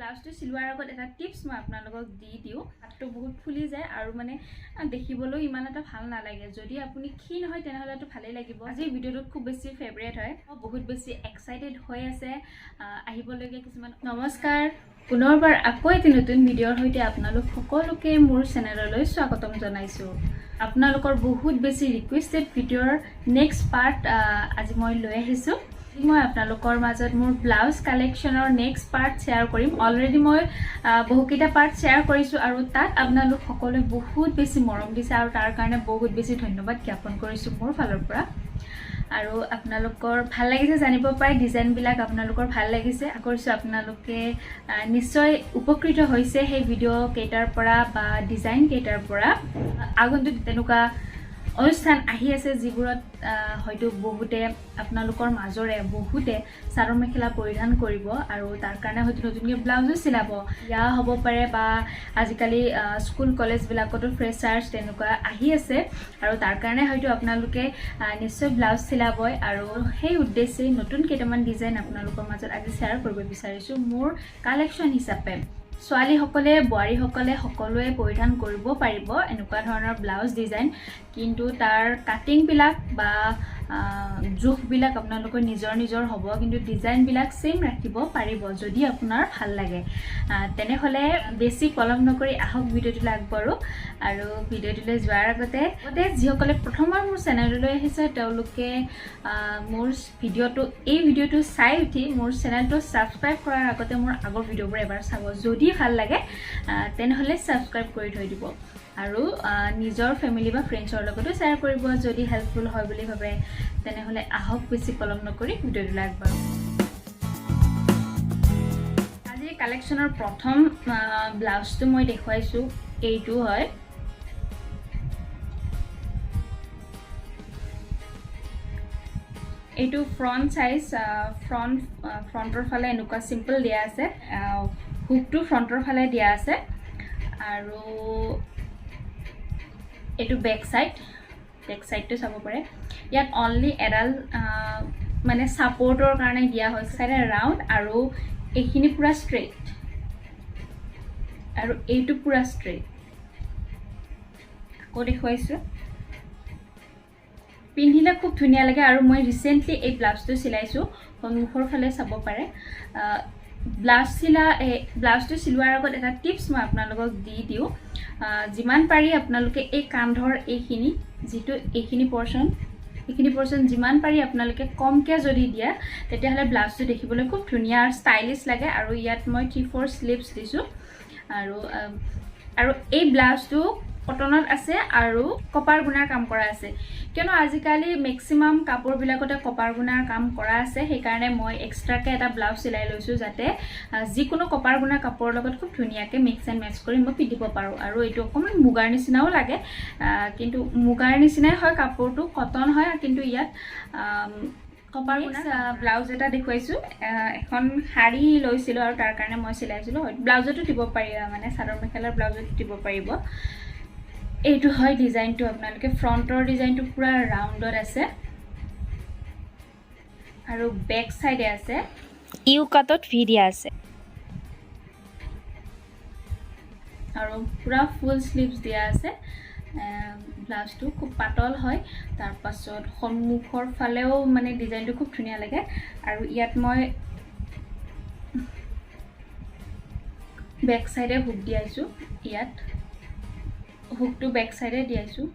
ব্লাউজটো চিলোৱাৰ আগত এটা টিপছ মই আপোনালোকক দি দিওঁ। হাতটো বহুত ফুলি যায় আৰু মানে দেখিবলৈ ইমান এটা ভাল নালাগে। যদি আপুনি ক্ষীণ হয় তেনেহ'লেতো ভালেই লাগিব। আজিৰ ভিডিঅ'টোত খুব বেছি ফেভৰেট হয়, বহুত বেছি এক্সাইটেড হৈ আছে আহিবলগীয়া কিছুমান। নমস্কাৰ, পুনৰবাৰ আকৌ এটি নতুন ভিডিঅ'ৰ সৈতে আপোনালোক সকলোকে মোৰ চেনেললৈ স্বাগতম জনাইছোঁ। আপোনালোকৰ বহুত বেছি ৰিকুৱেষ্টেড ভিডিঅ'ৰ নেক্সট পাৰ্ট আজি মই লৈ আহিছোঁ। মই আপোনালোকৰ মাজত মোৰ ব্লাউজ কালেকশ্যনৰ নেক্সট পাৰ্ট শ্বেয়াৰ কৰিম। অলৰেডি মই বহুকেইটা পাৰ্ট শ্বেয়াৰ কৰিছোঁ আৰু তাত আপোনালোক সকলোৱে বহুত বেছি মৰম দিছে আৰু তাৰ কাৰণে বহুত বেছি ধন্যবাদ জ্ঞাপন কৰিছোঁ মোৰ ফালৰ পৰা। আৰু আপোনালোকৰ ভাল লাগিছে জানিব পাই, ডিজাইনবিলাক আপোনালোকৰ ভাল লাগিছে। আশা কৰিছোঁ আপোনালোকে নিশ্চয় উপকৃত হৈছে সেই ভিডিঅ' কেইটাৰ পৰা বা ডিজাইন কেইটাৰ পৰা। আগন্তুক তেনেকুৱা অনুষ্ঠান আহি আছে যিবোৰত হয়তো বহুতে আপোনালোকৰ মাজৰে বহুতে চাদৰ মেখেলা পৰিধান কৰিব আৰু তাৰ কাৰণে হয়তো নতুনকৈ ব্লাউজো চিলাব বিয়া হ'ব পাৰে বা আজিকালি স্কুল কলেজবিলাকতো ফ্ৰেছাৰ্ছ তেনেকুৱা আহি আছে আৰু তাৰ কাৰণে হয়তো আপোনালোকে নিশ্চয় ব্লাউজ চিলাবই। আৰু সেই উদ্দেশ্যেই নতুন কেইটামান ডিজাইন আপোনালোকৰ মাজত আজি শ্বেয়াৰ কৰিব বিচাৰিছোঁ। মোৰ কালেকশ্যন হিচাপে ছোৱালীসকলে, বোৱাৰীসকলে সকলোৱে পৰিধান কৰিব পাৰিব এনেকুৱা ধৰণৰ ব্লাউজ ডিজাইন, কিন্তু তাৰ কাটিংবিলাক বা জোখবিলাক আপোনালোকৰ নিজৰ নিজৰ হ'ব, কিন্তু ডিজাইনবিলাক ছেইম ৰাখিব পাৰিব যদি আপোনাৰ ভাল লাগে। তেনেহ'লে বেছি পলম নকৰি আহক ভিডিঅ'টোলৈ আগবাঢ়োঁ। আৰু ভিডিঅ'টোলৈ যোৱাৰ আগতে যিসকলে প্ৰথমবাৰ মোৰ চেনেললৈ আহিছে তেওঁলোকে মোৰ ভিডিঅ'টো, এই ভিডিঅ'টো চাই উঠি মোৰ চেনেলটো ছাবস্ক্ৰাইব কৰাৰ আগতে মোৰ আগৰ ভিডিঅ'বোৰ এবাৰ চাব। যদি ভাল লাগে তেনেহ'লে ছাবস্ক্ৰাইব কৰি থৈ দিব আৰু নিজৰ ফেমিলি বা ফ্ৰেণ্ডছৰ লগতো শ্বেয়াৰ কৰিব যদি হেল্পফুল হয় বুলি ভাবে। তেনেহ'লে আহক বেছি পলম নকৰি ভিডিঅ'টোলৈ আগবাঢ়োঁ। আজিৰ কালেকশ্যনৰ প্ৰথম ব্লাউজটো মই দেখুৱাইছোঁ, এইটো হয়। এইটো ফ্ৰণ্ট চাইজ, ফ্ৰণ্টৰ ফালে এনেকুৱা চিম্পল দিয়া আছে, হুকটো ফ্ৰণ্টৰ ফালে দিয়া আছে। আৰু এইটো বেক চাইড, বেক চাইডটো চাব পাৰে। ইয়াত অনলি এডাল মানে ছাপৰ্টৰ কাৰণে দিয়া হৈছে, চাইডে ৰাউণ্ড আৰু এইখিনি পূৰা ষ্ট্ৰেইট আৰু এইটো পূৰা ষ্ট্ৰেইট। আকৌ দেখুৱাইছোঁ, পিন্ধিলে খুব ধুনীয়া লাগে। আৰু মই ৰিচেণ্টলি এই ব্লাউজটো চিলাইছোঁ, সন্মুখৰ ফালে চাব পাৰে। এই ব্লাউজটো চিলোৱাৰ আগত এটা টিপছ মই আপোনালোকক দি দিওঁ। যিমান পাৰি আপোনালোকে এই কান্ধৰ এইখিনি যিটো এইখিনি পৰ্চন যিমান পাৰি আপোনালোকে কমকৈ যদি দিয়ে তেতিয়াহ'লে ব্লাউজটো দেখিবলৈ খুব ধুনীয়া আৰু ষ্টাইলিছ লাগে। আৰু ইয়াত মই 3/4 শ্লিভছ দিছোঁ। আৰু এই ব্লাউজটো কটনত আছে আৰু কপাৰ গুণাৰ কাম কৰা আছে, কিয়নো আজিকালি মেক্সিমাম কাপোৰবিলাকতে কপাৰ গুণাৰ কাম কৰা আছে। সেইকাৰণে মই এক্সট্ৰাকৈ এটা ব্লাউজ চিলাই লৈছোঁ যাতে যিকোনো কপাৰ গুণাৰ কাপোৰৰ লগত খুব ধুনীয়াকৈ মিক্স এণ্ড মেচ কৰি মই পিন্ধিব পাৰোঁ। আৰু এইটো অকণমান মুগাৰ নিচিনাও লাগে, কিন্তু মুগাৰ নিচিনাই হয়, কাপোৰটো কটন হয়, কিন্তু ইয়াত কপাৰ গুণাৰ। ব্লাউজ এটা দেখুৱাইছোঁ। এখন শাৰী লৈছিলোঁ আৰু তাৰ কাৰণে মই চিলাইছিলোঁ। ব্লাউজতো দিব পাৰি, মানে চাদৰ মেখেলাৰ ব্লাউজতো দিব পাৰিব। এইটো হয় ডিজাইনটো, আপোনালোকে ফ্ৰণ্টৰ ডিজাইনটো পূৰা ৰাউণ্ডত আছে আৰু বেক চাইডে আছে you কাটত ভি দিয়া আছে আৰু পূৰা ফুল শ্লিভছ দিয়া আছে। ব্লাউজটো খুব পাতল হয়। তাৰপাছত সন্মুখৰ ফালেও মানে ডিজাইনটো খুব ধুনীয়া লাগে। আৰু ইয়াত মই বেক চাইডে হুক দিয়াইছোঁ, ইয়াত হুকটো বেক চাইডে দিয়াইছোঁ,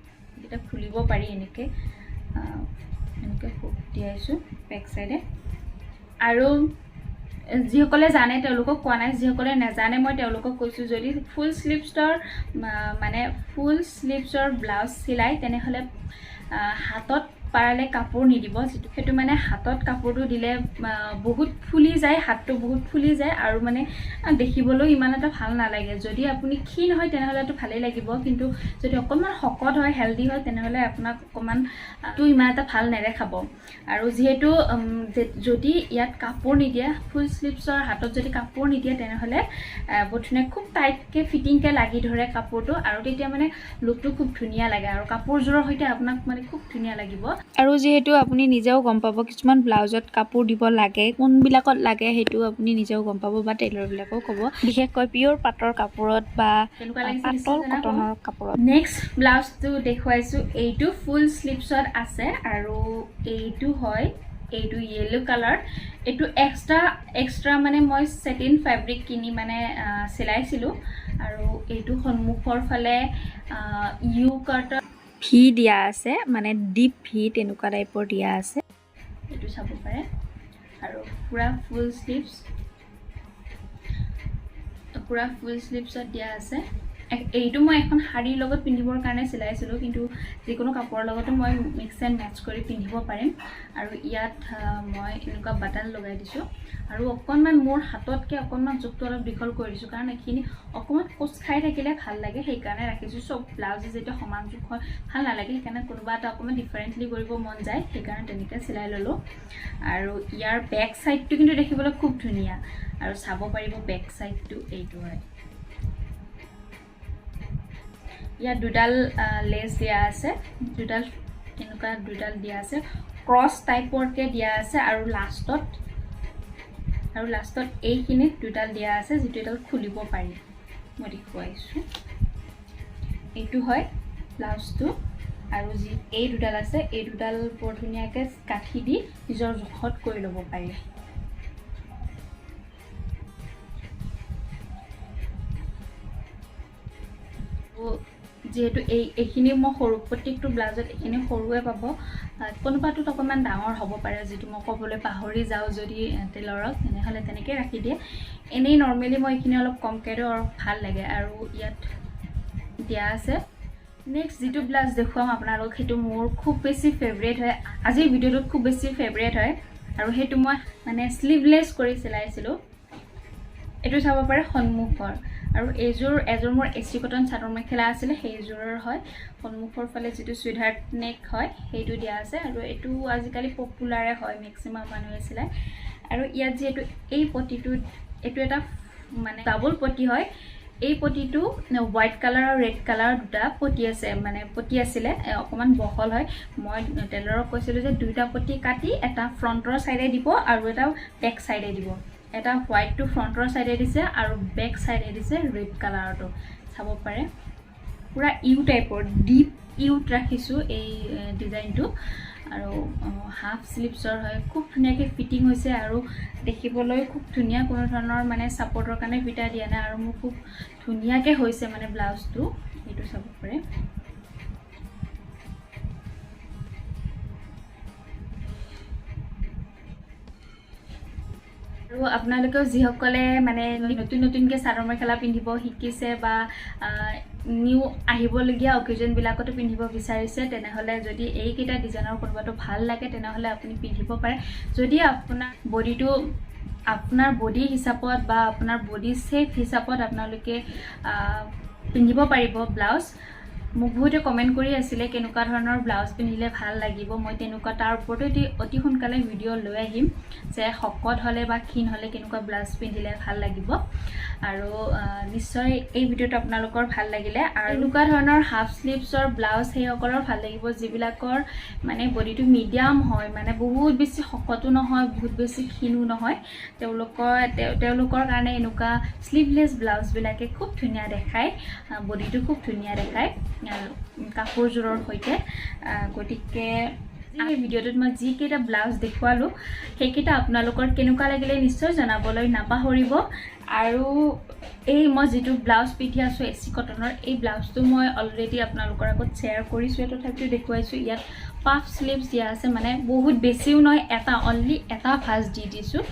এতিয়া খুলিব পাৰি এনেকৈ, এনেকৈ হুক দিয়াইছোঁ বেক চাইডে। আৰু যিসকলে জানে তেওঁলোকক কোৱা নাই, যিসকলে নাজানে মই তেওঁলোকক কৈছোঁ, যদি ফুল শ্লিভছৰ মানে ফুল শ্লিভছৰ ব্লাউজ চিলাই তেনেহ'লে হাতত পাৰালে কাপোৰ নিদিব। যিটো সেইটো মানে হাতত কাপোৰটো দিলে বহুত ফুলি যায়, হাতটো বহুত ফুলি যায় আৰু মানে দেখিবলৈও ইমান এটা ভাল নালাগে। যদি আপুনি ক্ষীণ হয় তেনেহ'লেতো ভালেই লাগিব, কিন্তু যদি অকণমান শকত হয়, হেল্ডি হয়, তেনেহ'লে আপোনাক অকণমান তো ইমান এটা ভাল নেদেখাব। আৰু যিহেতু যদি ইয়াত কাপোৰ নিদিয়ে, ফুল শ্লিভছৰ হাতত যদি কাপোৰ নিদিয়ে তেনেহ'লে বহুত ধুনীয়া খুব টাইটকৈ ফিটিংকৈ লাগি ধৰে কাপোৰটো আৰু তেতিয়া মানে লুকটো খুব ধুনীয়া লাগে আৰু কাপোৰযোৰৰ সৈতে আপোনাক মানে খুব ধুনীয়া লাগিব। আৰু যিহেতু আপুনি নিজেও গম পাব কিছুমান ব্লাউজত কাপোৰ দিব লাগে, কোনবিলাকত লাগে সেইটো আপুনি নিজেও গম পাব বা টেইলৰবিলাকেও ক'ব। বিশেষকৈ পিয়'ৰ পাটৰ কাপোৰত বা কেনেকুৱা লাগিছে পাতল নিশ্চয় জনাব। কটনৰ কাপোৰত। নেক্সট ব্লাউজটো দেখুৱাইছোঁ। এইটো ফুল শ্লিভছত আছে আৰু এইটো হয়, এইটো য়েল্ল' কালাৰ। এইটো এক্সট্ৰা এক্সট্ৰা মানে মই ছেটিন ফেব্ৰিক কিনি মানে চিলাইছিলোঁ। আৰু এইটো সন্মুখৰ ফালে ইউ কাটৰ ভি দিয়া আছে, মানে ডিপ ভি তেনেকুৱা টাইপৰ দিয়া আছে। এইটো চাব পাৰে। আৰু পূৰা ফুল শ্লিভছ, পূৰা ফুল শ্লিভছত দিয়া আছে। এইটো মই এখন শাৰীৰ লগত পিন্ধিবৰ কাৰণে চিলাইছিলোঁ, কিন্তু যিকোনো কাপোৰৰ লগতো মই মিক্স এণ্ড মেটচ কৰি পিন্ধিব পাৰিম। আৰু ইয়াত মই এনেকুৱা বাটন লগাই দিছোঁ আৰু অকণমান মোৰ হাততকৈ অকণমান জোখটো অলপ দীঘল কৰি দিছোঁ, কাৰণ এইখিনি অকণমান কোচ খাই থাকিলে ভাল লাগে, সেইকাৰণে ৰাখিছোঁ। চব ব্লাউজে যেতিয়া সমান জোখ হয় ভাল নালাগে, সেইকাৰণে কোনোবা এটা অকণমান ডিফাৰেণ্টলি কৰিব মন যায়, সেইকাৰণে তেনেকৈ চিলাই ল'লোঁ। আৰু ইয়াৰ বেক ছাইডটো কিন্তু দেখিবলৈ খুব ধুনীয়া আৰু চাব পাৰিব বেক ছাইডটো এইটো হয়। ইয়াত দুডাল লেচ দিয়া আছে, দুডাল এনেকুৱা দুডাল দিয়া আছে, ক্ৰছ টাইপৰকৈ দিয়া আছে। আৰু লাষ্টত এইখিনিত দুডাল দিয়া আছে, যিটো এডাল খুলিব পাৰি। মই দেখুৱাইছোঁ, এইটো হয় ব্লাউজটো। আৰু যি এই দুডাল আছে, এই দুডাল বৰ ধুনীয়াকৈ গাঁঠি দি নিজৰ জোখত কৰি ল'ব পাৰি। যিহেতু এইখিনি মই সৰু, প্ৰত্যেকটো ব্লাউজত এইখিনি সৰুৱে পাব, কোনোবাটোত অকণমান ডাঙৰ হ'ব পাৰে, যিটো মই ক'বলৈ পাহৰি যাওঁ যদি টেইলৰক, তেনেহ'লে তেনেকৈ ৰাখি দিয়ে। এনেই নৰ্মেলি মই এইখিনি অলপ কমকৈ দিওঁ আৰু ভাল লাগে। আৰু ইয়াত দিয়া আছে। নেক্সট যিটো ব্লাউজ দেখুৱাম আপোনালোক, সেইটো মোৰ খুব বেছি ফেভৰেট হয়, আজিৰ ভিডিঅ'টোত খুব বেছি ফেভৰেট হয়। আৰু সেইটো মই মানে শ্লিভলেছ কৰি চিলাইছিলোঁ। এইটো চাব পাৰে সন্মুখৰ। আৰু এইযোৰ এযোৰ মোৰ এচি কটন চাদৰ মেখেলা আছিলে, সেইযোৰৰ হয়। সন্মুখৰ ফালে যিটো চুইটহাৰ্ট নেক হয়, সেইটো দিয়া আছে। আৰু এইটো আজিকালি পপুলাৰে হয়, মেক্সিমাম মানুহে চিলায়। আৰু ইয়াত যিহেতু এই পটিটোত এইটো এটা মানে ডাবল পটি হয়। এই পটিটো হোৱাইট কালাৰ আৰু ৰেড কালাৰৰ দুটা পটি আছে, মানে পটি আছিলে, অকণমান বহল হয়। মই টেইলৰক কৈছিলোঁ যে দুইটা পটি কাটি এটা ফ্ৰণ্টৰ ছাইডে দিব আৰু এটা বেক ছাইডে দিব। এটা হোৱাইটটো ফ্ৰণ্টৰ ছাইডে দিছে আৰু বেক ছাইডে দিছে ৰেড কালাৰটো। চাব পাৰে, পূৰা ইউ টাইপৰ ডিপ ইউত ৰাখিছোঁ এই ডিজাইনটো। আৰু হাফ শ্লিভছৰ হয়, খুব ধুনীয়াকৈ ফিটিং হৈছে আৰু দেখিবলৈ খুব ধুনীয়া। কোনো ধৰণৰ মানে ছাপৰ্টৰ কাৰণে ফিটা দিয়া নাই আৰু মোৰ খুব ধুনীয়াকৈ হৈছে মানে ব্লাউজটো। এইটো চাব পাৰে। আৰু আপোনালোকেও যিসকলে মানে নতুন নতুনকৈ চাদৰ মেখেলা পিন্ধিব শিকিছে বা নিউ আহিবলগীয়া অকেজনবিলাকতো পিন্ধিব বিচাৰিছে, তেনেহ'লে যদি এইকেইটা ডিজাইনৰ কোনোবাটো ভাল লাগে, তেনেহ'লে আপুনি পিন্ধিব পাৰে। যদি আপোনাৰ বডিটো আপোনাৰ বডি হিচাপত বা আপোনাৰ বডি শ্বেপ হিচাপত আপোনালোকে পিন্ধিব পাৰিব ব্লাউজ। মোক বহুতে কমেণ্ট কৰি আছিলে কেনেকুৱা ধৰণৰ ব্লাউজ পিন্ধিলে ভাল লাগিব। মই তেনেকুৱা তাৰ ওপৰতো অতি অতি সোনকালে ভিডিঅ' লৈ আহিম যে শকত হ'লে বা ক্ষীণ হ'লে কেনেকুৱা ব্লাউজ পিন্ধিলে ভাল লাগিব। আৰু নিশ্চয় এই ভিডিঅ'টো আপোনালোকৰ ভাল লাগিলে। আৰু এনেকুৱা ধৰণৰ হাফ শ্লিভছৰ ব্লাউজ সেইসকলৰ ভাল লাগিব যিবিলাকৰ মানে বডিটো মিডিয়াম হয়, মানে বহুত বেছি শকতো নহয়, বহুত বেছি ক্ষীণো নহয়। তেওঁলোকৰ কাৰণে এনেকুৱা শ্লিভলেছ ব্লাউজবিলাকে খুব ধুনীয়া দেখায়, বডিটো খুব ধুনীয়া দেখায় কাপোৰযোৰৰ সৈতে। গতিকে এই ভিডিঅ'টোত মই যিকেইটা ব্লাউজ দেখুৱালোঁ, সেইকেইটা আপোনালোকৰ কেনেকুৱা লাগিলে নিশ্চয় জনাবলৈ নাপাহৰিব। আৰু এই মই যিটো ব্লাউজ পিন্ধি আছোঁ এ চি কটনৰ, এই ব্লাউজটো মই অলৰেডি আপোনালোকৰ আগত শ্বেয়াৰ কৰিছোঁৱে, তথাপিও দেখুৱাইছোঁ। ইয়াত পাফ শ্লিভছ দিয়া আছে, মানে বহুত বেছিও নহয়, এটা অনলি এটা ভাঁজ দি দিছোঁ।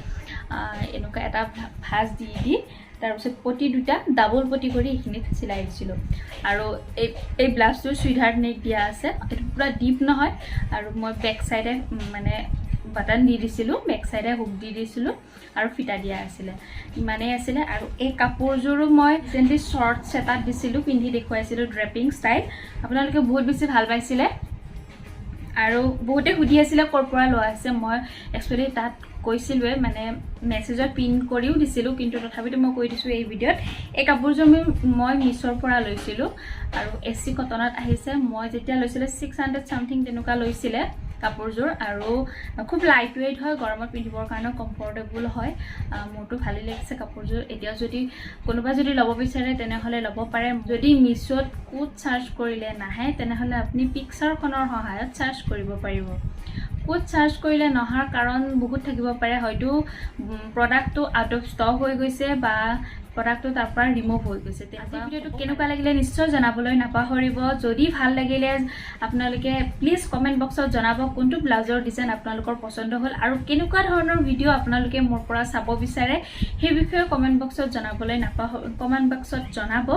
এনেকুৱা এটা ভাঁজ দি দি তাৰপিছত পটি দুটা ডাবল পটি কৰি এইখিনিত চিলাই দিছিলোঁ। আৰু এই ব্লাউজটোৰ চুইটহাৰ্ট নেক দিয়া আছে, এইটো পূৰা ডিপ নহয়। আৰু মই বেক চাইডে মানে বাটন দি দিছিলোঁ, বেক চাইডে হুক দি দিছিলোঁ আৰু ফিটা দিয়া আছিলে। ইমানেই আছিলে। আৰু এই কাপোৰযোৰো মই ৰিচেণ্টলি শ্বৰ্টছ এটাত দিছিলোঁ, পিন্ধি দেখুৱাইছিলোঁ, ড্ৰেপিং ষ্টাইল। আপোনালোকে বহুত বেছি ভাল পাইছিলে আৰু বহুতে সুধি আছিলে ক'ৰ পৰা লোৱা আছে। মই একচুৱেলি তাত কৈছিলোঁৱে, মানে মেছেজত পিন কৰিও দিছিলোঁ, কিন্তু তথাপিতো মই কৈ দিছোঁ এই ভিডিঅ'ত। এই কাপোৰযোৰ মই মিছ'ৰ পৰা লৈছিলোঁ আৰু এ চি কটনত আহিছে। মই যেতিয়া লৈছিলোঁ, 600 ছামথিং তেনেকুৱা লৈছিলে। কাপোৰযোৰ আৰু খুব লাইট ৱেইট হয়, গৰমত পিন্ধিবৰ কাৰণেও কমফৰ্টেবল হয়। মোৰতো ভালেই লাগিছে কাপোৰযোৰ। এতিয়া যদি কোনোবা যদি ল'ব বিচাৰে, তেনেহ'লে ল'ব পাৰে। যদি মিছ'ত কোড চাৰ্চ কৰিলে নাহে, তেনেহ'লে আপুনি পিকচাৰখনৰ সহায়ত চাৰ্চ কৰিব পাৰিব। কোড চাৰ্চ কৰিলে নহাৰ কাৰণ বহুত থাকিব পাৰে। হয়তো প্ৰডাক্টটো আউট অফ ষ্টক হৈ গৈছে বা প্ৰডাক্টটো তাৰ পৰা ৰিমুভ হৈ গৈছে। আজি ভিডিঅ'টো কেনেকুৱা লাগিলে নিশ্চয় জনাবলৈ নাপাহৰিব। যদি ভাল লাগিলে, আপোনালোকে প্লিজ কমেণ্ট বক্সত জনাব কোনটো ব্লাউজৰ ডিজাইন আপোনালোকৰ পচন্দ হ'ল আৰু কেনেকুৱা ধৰণৰ ভিডিঅ' আপোনালোকে মোৰ পৰা চাব বিচাৰে, সেই বিষয়ে কমেণ্ট বক্সত জনাবলৈ কমেণ্ট বক্সত জনাব।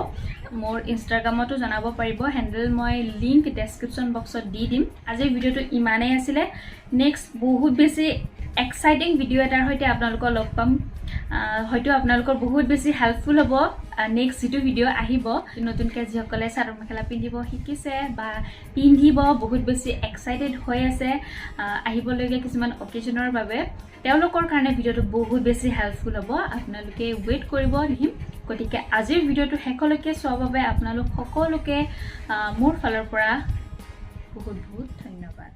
মোৰ ইনষ্টাগ্ৰামতো জনাব পাৰিব। হেণ্ডেল মই লিংক ডেছক্ৰিপশ্যন বক্সত দি দিম। আজিৰ ভিডিঅ'টো ইমানেই আছিলে। নেক্সট বহুত বেছি এক্সাইটিং ভিডিঅ' এটাৰ সৈতে আপোনালোকক লগ পাম। হয়তো আপোনালোকৰ বহুত বেছি হেল্পফুল হ'ব নেক্সট যিটো ভিডিঅ' আহিব। নতুনকৈ যিসকলে চাদৰ মেখেলা পিন্ধিব শিকিছে বা পিন্ধিব বহুত বেছি এক্সাইটেড হৈ আছে আহিবলগীয়া কিছুমান অকেজনৰ বাবে, তেওঁলোকৰ কাৰণে ভিডিঅ'টো বহুত বেছি হেল্পফুল হ'ব। আপোনালোকে ৱেইট কৰিব আহিম। গতিকে আজিৰ ভিডিঅ'টো শেষলৈকে চোৱাৰ বাবে আপোনালোক সকলোকে মোৰ ফালৰ পৰা বহুত বহুত ধন্যবাদ।